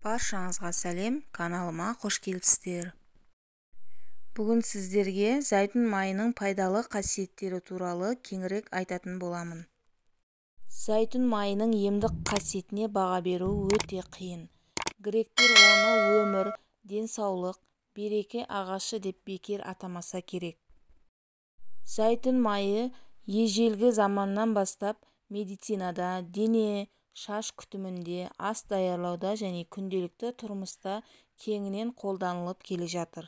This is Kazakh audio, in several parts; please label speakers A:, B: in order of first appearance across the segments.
A: Баршаңызға сәлем, каналыма қош келіпсіздер. Бүгін сіздерге зәйтүн майының пайдалы қасиеттері туралы кеңірек айтатын боламын. Зәйтүн майының емдік қасиетіне баға беру өте қиын. Гректер оны өмір, денсаулық, береке ағашы деп бекер атамаса керек. Зәйтүн майы ежелгі заманнан бастап медицинада, дене, шаш күтімінде, ас даярлауда және күнделікті тұрмыста кеңінен қолданылып келе жатыр.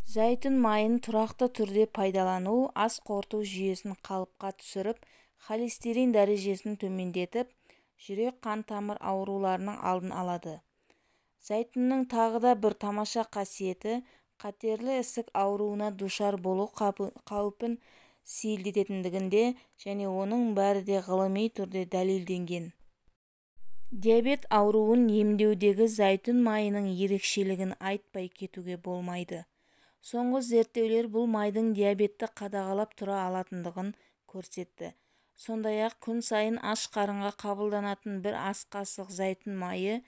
A: Зәйтүн майын тұрақты түрде пайдалану ас қорыту жүйесін қалыпқа түсіріп, холестерин дәрежесін төмендетіп, жүрек-қан тамыр ауруларының алдын алады. Зәйтүннің тағы да бір тамаша қасиеті қатерлі ісік ауруына душар болу қаупін сейілтетіндігінде және оның бәрі де ғылыми түрде дәлелденген. Диабет ауруын емдеудегі зәйтүн майының ерекшелігін айтпай кетуге болмайды. Соңғы зерттеулер бұл майдың диабетті қадағалап тұра алатындығын көрсетті. Сондай-ақ күн сайын аш қарынға қабылданатын бір ас қасық зәйтүн майы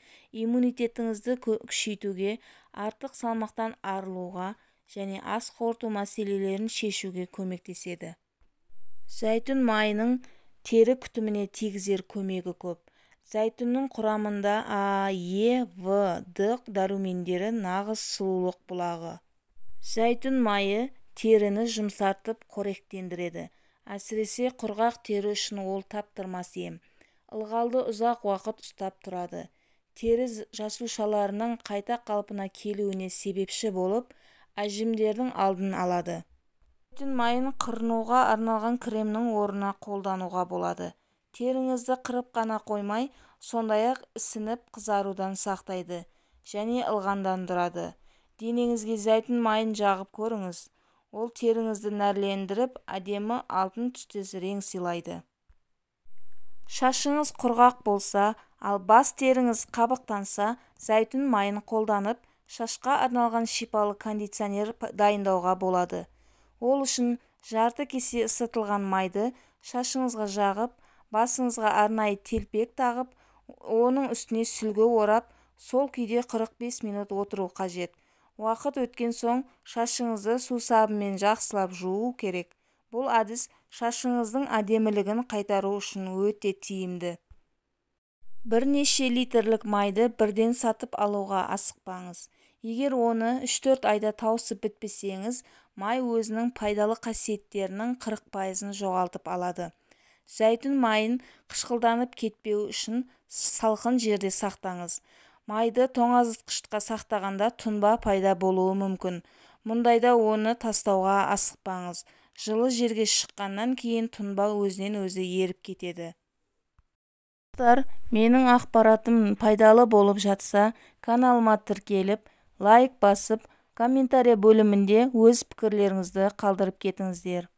A: иммунитетіңізді күшейтуге, артық салмақтан арылуға және ас қорыту мәселелерін шешуге көмектеседі. Зәйтүн майының тері күтіміне тигізер көмегі көп. Зәйтүннің құрамында А, Е, В, Д дәрумендері нағыз сұлулық бұлағы. Зәйтүн майы теріні жұмсартып қоректендіреді. Әсіресе құрғақ тері үшін ол таптырмас ем. Ылғалды ұзақ уақыт ұстап тұрады. Тері жасушаларының қайта қалпына келуіне себепші болып, әжімдердің алдын алады. Зәйтүн майын қырынуға арналған кремнің орнына қолдануға болады. Теріңізді қырып қана қоймай, сондай-ақ ісініп қызарудан сақтайды және ылғалдандырады. Денеңізге зәйтүн майын жағып көріңіз. Ол теріңізді нәрлендіріп, әдемі алтын түстес рең сыйлайды. Шашыңыз құрғақ болса, ал бас теріңіз қабықтанса, зәйтүн майын қолданып, шашқа арналған шипалы кондиционер дайындауға болады. Ол үшін жарты кесе ысытылған майды шашыңызға жағып, басыңызға арнайы телпек тағып, оның үстіне сүлгі орап, сол күйде 45 минут отыру қажет. Уақыт өткен соң шашыңызды сусабынмен жақсылап жуу керек. Бұл әдіс шашыңыздың әдемілігін қайтару үшін өте тиімді. Бірнеше литрлік майды бірден сатып алуға асықпаңыз. Егер оны 3-4 айда тауысып бітпесеңіз, май өзінің пайдалы қасиеттерінің 40%-ын жоғалтып алады. Зәйтүн майын қышқылданып кетпеу үшін салқын жерде сақтаңыз. Майды тоңазытқышта сақтағанда тұнба пайда болуы мүмкін. Мұндайда оны тастауға асықпаңыз. Жылы жерге шыққаннан кейін тұнба өзінен өзі еріп кетеді. Достар, менің ақпаратым пайдалы болып жатса, каналыма тіркеліп, лайк басып, комментария бөлімінде өз пікірлеріңізді қалдырып кетіңіздер.